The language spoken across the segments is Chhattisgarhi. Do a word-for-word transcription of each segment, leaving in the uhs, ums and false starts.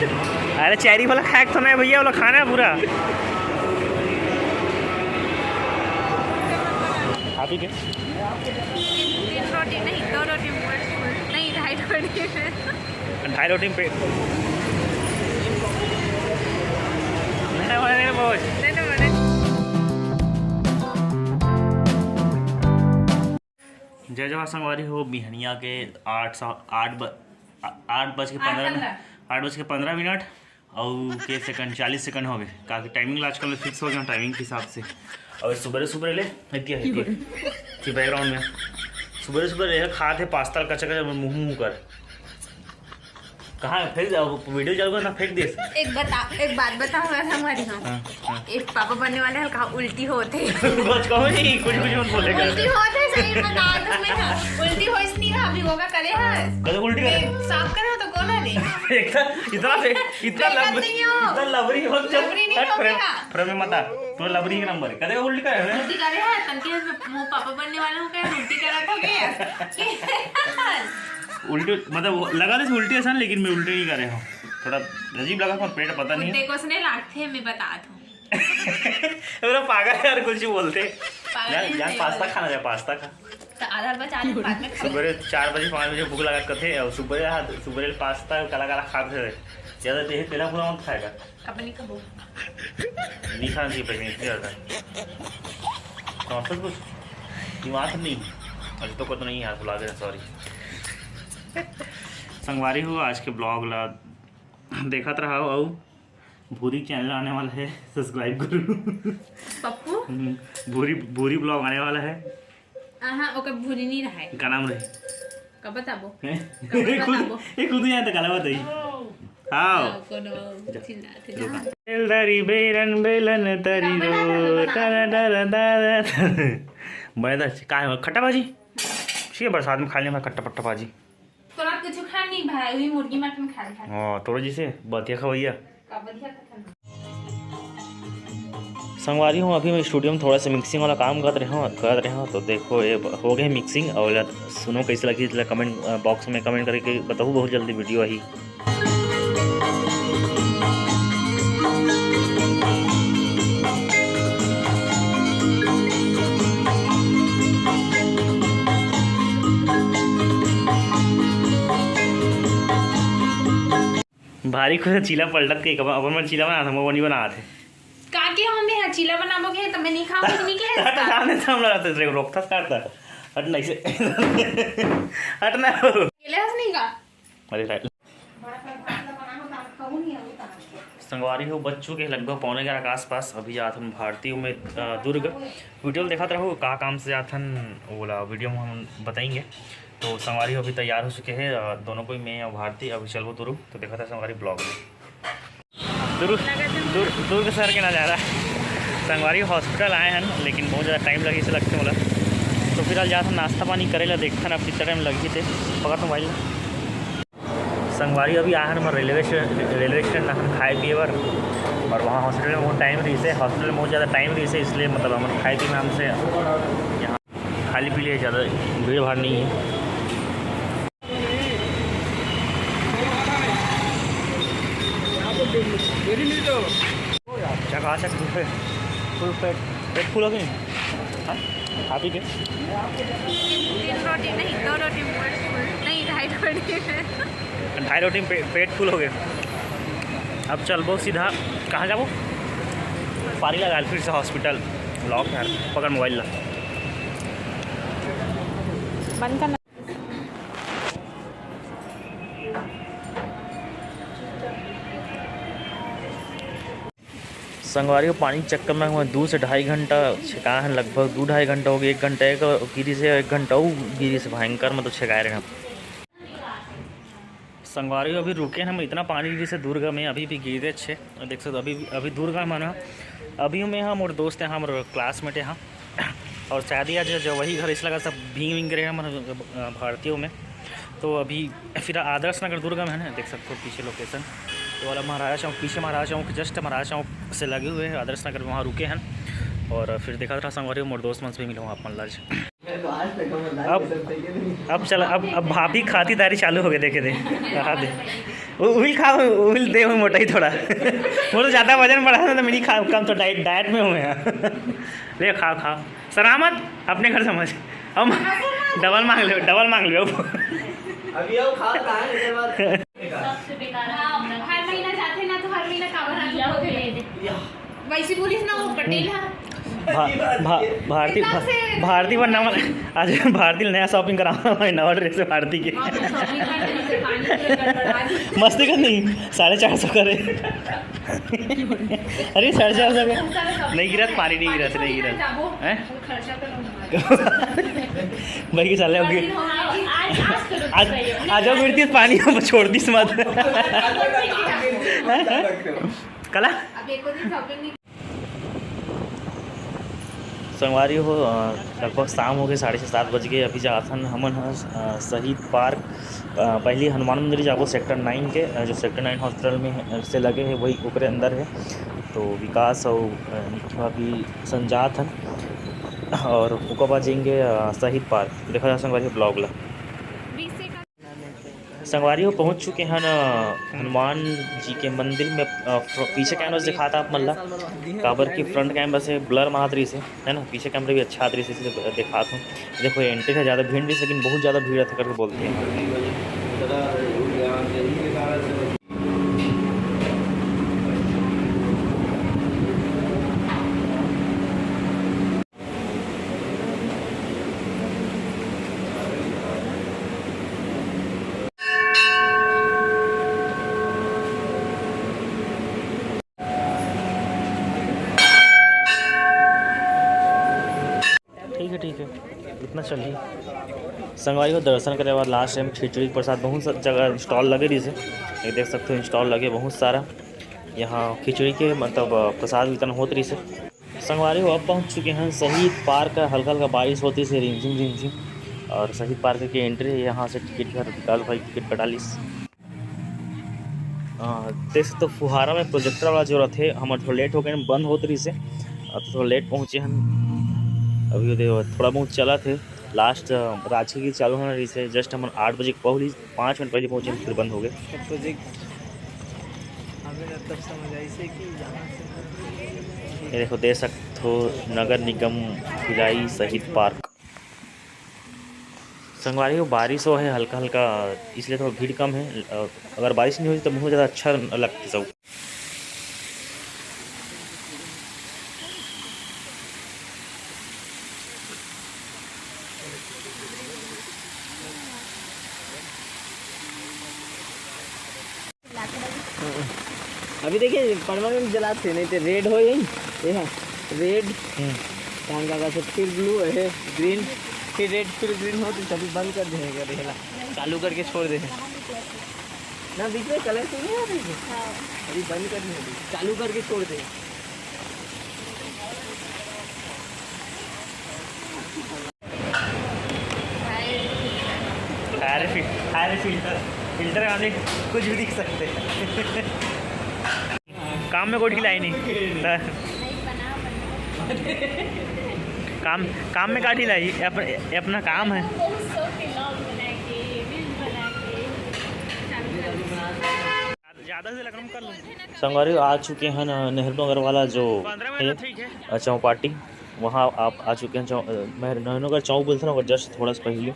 अरे चेरी वाला खाए तो नहीं भैया, वाला खाना है पूरा। आप ही के? तीन रोटी नहीं, दो रोटी में पेट फुल, नहीं, ढाई रोटी में। ढाई रोटी में पेट। नहीं, नहीं, नहीं, बहुत। नहीं, नहीं, नहीं। जय जोहार संगवारी हो, बिहनिया के आठ सौ, आठ ब-, आ-, आठ बज के पंद्रह मिनट, आठ बज के पंद्रह मिनट और के सेकंड, चालीस सेकंड हो गए, काफी टाइमिंग आजकल में फिक्स हो गया टाइमिंग के हिसाब से। और सुबह सुबह ले इतनी है, इतनी, इतनी बैकग्राउंड में सुबह सुबह ले खाते पास्ता कच्चा कच्चा मुंह मुंह कर। कहाँ है? फेंक दे, अब वीडियो चालू कर ना, फेंक दे। एक बता, एक बात बताओ, मैं हमारी हाँ। हाँ, हाँ। एक पापा बनने वाले हैं, कहा उल्टी होते हैं। बस कहो नहीं, कुछ कुछ मत बोलेगा। उल्टी होते हैं, सही बता दो मैं। हाँ। उल्टी हो इसलिए रहा, अभी होगा करे है। कल उल्टी करे। साफ करो तो कौन है नहीं? इतना इतना इतना मैं लबरी करती हूँ। इतना लबरी हो जब लबरी नहीं हो फ्रेम क्या? फ्रेम में मता। तो लबरी के नंबर है, कदे उल्टी करे। उल्टी करे है, तनके वो पापा बनने वाला हूँ क्या? उल्टी करा था क्या? उल्टी मतलब वो लगा दे उल्टी आसान, लेकिन मैं उल्टी नहीं करे हूँ। थोड़ा अजीब लगा पर पेट पता नहीं है। देखो उसने लागते हैं, मैं बता दूँ। मेरा पागल है यार, कुछ भी बोलते। पागल यार नहीं यार है। पास्ता खाना है, पास्ता खा। तो आधा आधा चार दिन बाद में खा। सुबह चार बजे पाँच बजे भूख लगा करते और सुबह सुबह पास्ता काला काला खाते थे। ज्यादा तेल तेला पूरा मत खाएगा। अब नहीं खाबो। नहीं खाना चाहिए प्रेगनेंसी ज्यादा। नॉनसेंस कुछ दिमाग नहीं। अभी तो कुछ नहीं यार, भुला गए, सॉरी। संगवारी हो, आज के ब्लॉग ला देखत रहा। और भूरी चैनल आने वाला है, सब्सक्राइब करो। पप्पू। भूरी भूरी ब्लॉग आने वाला है। हाँ, ओकर भूरी नहीं रहा है। का नाम रहे? कब बताबो? हैं? कब बताबो? ये खुद यहाँ तक गलत है। हाँ। कोनो चिल्लाते रुका। जा। बेल धरी बेरन बेलन तरी रो, टरा टरा टरा। मैं तो का है, खट्टा भाजी? ठीक है, बरसात में खा लिया मैं खट्टा पट्टा भाजी। तोरा कुछ खा नहीं भाई, वही मुर्गी मटन खा लिया। हाँ, तोरा जैसे बतिया खवैया। का बढ़िया कथन। संगवारी हो, अभी मैं स्टूडियो में थोड़ा सा मिक्सिंग वाला काम करत रहे हूँ, करत रहे हूँ, तो देखो ये ब-, हो गए मिक्सिंग। और ला सुनो कैसे लगी, ला कमेंट, अ, बॉक्स में कमेंट करके बताओ, बहुत जल्दी वीडियो आई। भारी खुश चीला पलटत के, अपन मन चीला बनात हन, वो नहीं बनात है। का के हम यहाँ चीला बनाबो के, तो मैं नहीं खाऊंगी, नहीं के है इसका। जाने से हम लोग तेरे को रोकता था, हट नहीं से। हट ना। अकेले हंस नहीं का? अरे राइट। संगवारी हो, बज चुके हैं लगभग पौने ग्यारह के आसपास। अभी जात हन भारती में, अ, दुर्ग। वीडियो में देखत रहो, का काम से जात हन, वो वाला वीडियो में हम बताएंगे। तो संगवारी हो अभी तैयार हो चुके हैं, अ, दोनों कोई, मैं और भारती। अभी चलबो दुर्ग, तो देखत रहो संगवारी ब्लॉग में। दुर्ग, दुर्ग, दुर्ग शहर के नज़ारा। संगवारी हॉस्पिटल आए हन, लेकिन बहुत ज़्यादा टाइम लगी से लगते मोला। तो फिलहाल जात हन नाश्ता पानी करे ला, देखथन अब कितना टाइम लगी थे। पकड़ मोबाइल। संगवारी अभी आए हन हमर रेलवे स्टे-, रेलवे स्टेशन हम खाए पिए बर, और वहाँ हॉस्पिटल में बहुत टाइम रही से, हॉस्पिटल में बहुत ज़्यादा टाइम रही से, इसलिए मतलब हम खाए पिए में हमसे यहाँ खाली पीली है, ज़्यादा भीड़ भाड़ नहीं है। चकाचक बुफे, फुल पेट, पेट फुल हो गए। हाँ, आप ही के? तीन रोटी नहीं, दो रोटी में पेट फुल, नहीं, ढाई रोटी में। ढाई रोटी में पे-, पेट फुल हो गए। अब चलबो सीधा, कहाँ जाबो? पारी लगा फिर से हॉस्पिटल। लॉक यार, पकड़ मोबाइल ला। बंद करना। संगवारी हो, पानी के चक्कर में मैं दू से ढाई घंटा छेकाए हन, लगभग दू ढाई घंटा हो गया, एक घंटा एक गिरी से, एक घंटा वो गिरी से भयंकर मतलब छेकाए रहे हम। संगवारी हो, अभी रुके हन हम, इतना पानी गिरी से दुर्ग में अभी भी गिरे छे, देख सकते हो, अभी अभी दुर्ग में ना, अभी मैं हम और दोस्त हैं, हम और क्लासमेट हैं, और शायद ही आज जो वही घर इस लगा सब भींग भींग रहे हम, अ, भारतीयों में। तो अभी फिर आदर्श नगर दुर्ग में है ना, देख सकते हो पीछे लोकेशन, तो वाला महाराजा चौक, पीछे महाराजा चौक, जस्ट महाराजा चौक से लगे हुए हैं आदर्श नगर, वहाँ रुके हैं। और फिर देखा था संगवारी हो, मोर दोस्त मन से भी मिलो आप मन लाज। अब अब चल, अब अब भाभी खातिरदारी चालू हो गए, देखे थे, हाँ दे। उ-, उहिल खाओ, उहिल दे हूँ मोटाई थोड़ा। वो तो ज़्यादा वजन बढ़ा था, तो मेरी खा, कम तो डाइट, डाइट में हूँ यहाँ। ले, खाओ, खाओ। सलामत, अपने घर समझ। हम डबल मांग ले, डबल मांग ले। अभी आओ, खाओ, कहाँ है, इधर बात। सबसे बेकार है। हाँ, हर महीना जाते ना, तो हर महीना काबर आते हो? वैसे बोलिस ना, वो पटेल है। भा-, भा-, भारती, भा-, भारती पर नवा, आज भारती नया shopping करावा है, नवा dress है भारती के। हाँ, तो shopping कर रही है, पानी पूरी गड़बड़ा दी। मस्ती कर नहीं, साढ़े चार सौ करे। अरे, साढ़े चार सौ का। नहीं गिरा, पानी नहीं गिरा, नहीं गिरा। हैं? खर्चा तो नहीं हुआ। भाई के साले होगी। आज, आज, आज, आज आओ गिरती पानी हम छोड़ दी मत। कला। अब एक और दिन shopping नहीं। संगवारी हो, अ, लगभग शाम हो गए, साढ़े छः, सात बज गए। अभी जाथन हमन ह, अ, शहीद पार्क, अ, पहली हनुमान मंदिर जाबो, सेक्टर नाइन के, अ, जो सेक्टर नाइन हॉस्पिटल में है, से लगे है, वही ओकरे अंदर है। तो विकास और, अ, निक्की भाभी संग जात हन और ओकर बाद जाएंगे, अ, शहीद पार्क। देखा जा संगवारी ब्लॉग ला। संगवारी हो, पहुंच चुके हैं ना हनुमान जी के मंदिर में। अ, फ्र-, पीछे कैमरा से दिखाता आप मन ला, काबर की फ्रंट कैमरा से ब्लर मारत रही से, है ना, पीछे कैमरा भी अच्छा आत रही से, इसलिए दिखात हूँ। देखो, ये एंट्री है, ज़्यादा भीड़ नहीं, लेकिन बहुत ज़्यादा भीड़ है करके बोलते हैं। ठीक है, ठीक है, इतना चलिए। संगवारी हो, दर्शन करे बाद लास्ट टाइम खिचड़ी प्रसाद बहुत सा जगह स्टॉल लगे रही से, ये देख सकते हो, स्टॉल लगे बहुत सारा। यहाँ खिचड़ी के मतलब, अ, प्रसाद वितरण होत रही से। संगवारी हो, अब पहुँच चुके हैं शहीद पार्क। हल्का हल्का बारिश होती से रिमझिम रिमझिम, और शहीद पार्क की एंट्री है। यहाँ से टिकट घर विकास भाई टिकट कटा लीस। अ, देख सकते हो, फुहारा में प्रोजेक्टर वाला जो रहते, हमर थोड़ा लेट हो गए, बंद होत रही से, अब तो थोड़ा लेट पहुँचे हम। अभी वो देखो, थोड़ा बहुत चला थे, लास्ट, अ, राजकीय की चालू होना रही से, जस्ट हमन आठ बजे पहुँच, पाँच मिनट पहले पहुँचे, फिर बंद हो गए। प्रोजेक्ट हमें तब समझ आई से कि यहाँ से ये देखो, देख सकते हो, नगर निगम भिलाई शहीद पार्क। संगवारी हो, बारिश हो है हल्का हल्का, इसलिए थोड़ा भीड़ कम है। अ, अगर बारिश नहीं होती तो बहुत ज़्यादा अच्छा लगता सब। अभी देखिए, परमानेंट जलाते नहीं तो रेड हो यही, ये है रेड, हम्म। कान का से फिर ब्लू है, ग्रीन, फिर रेड, फिर ग्रीन हो तो सभी बंद कर देंगे, देखेला, चालू करके छोड़ दे। ना, बीच में कलर तो नहीं आ रही है? हाँ। अभी बंद कर देंगे, चालू करके छोड़ दे। अरे फि-, अरे फिल्टर, फिल्टर में आप कुछ भी दिख सकते हैं। काम में कोई ढिलाई नहीं। काम, काम में का ढिलाई? अप-, अपना काम है। ज़्यादा से लकड़म कर लो। संगवारी आ चुके हैं ना नेहरू नगर वाला जो है, ठीक है। अ, चौपाटी, वहाँ आप आ चुके हैं। चौ-, अ, मैं नेहरू नगर चौक बोलते ना, जस्ट थोड़ा सा पहले।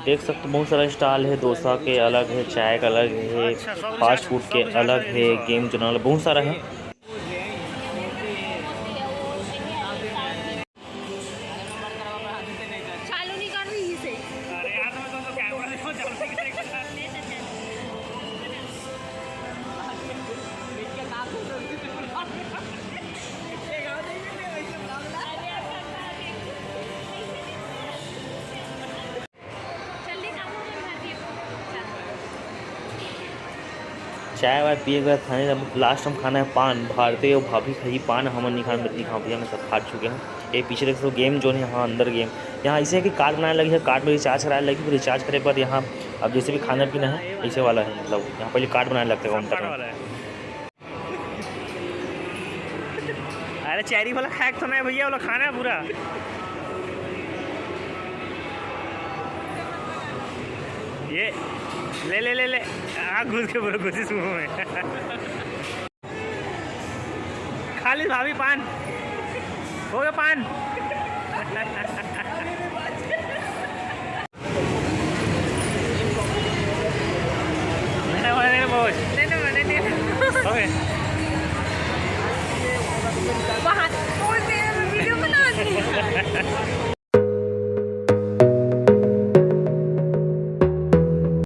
देख सकते हो, बहुत सारा स्टॉल है, डोसा के अलग है, चाय का अलग है, फास्ट फूड के अलग है, गेम जोन अलग, बहुत सारा है। चालू नहीं कर रही इसे। अरे यार, तो मैं तो कैमरा देखो, चालू नहीं करेगा। चाय वाय पिए के बाद खाने का लास्ट हम खाना है पान। भारती और भाभी खाई पान, हमन नहीं खान, नहीं खा, भैया मैं सब खा चुके हैं। ये पीछे देख सकते हो गेम जोन है, यहाँ अंदर गेम, यहाँ ऐसे है कि कार्ड बनाने लगी है, कार्ड में रिचार्ज कराने लगी, फिर रिचार्ज करे के बाद यहाँ अब जैसे भी खाना पीना है ऐसे वाला है, मतलब यहाँ पहले कार्ड बनाने लगते हैं काउंटर में। अरे चेरी वाला हैक तो नहीं भैया, वाला खाना है पूरा। ये ले ले ले ले। आ, घुस के पूरा घुसिस मुंह में। खा ली भाभी पान। हो गया पान। नहीं, नहीं, नहीं, नहीं, नहीं। ओके। वहाँ, वो मेरा वीडियो बना रही है।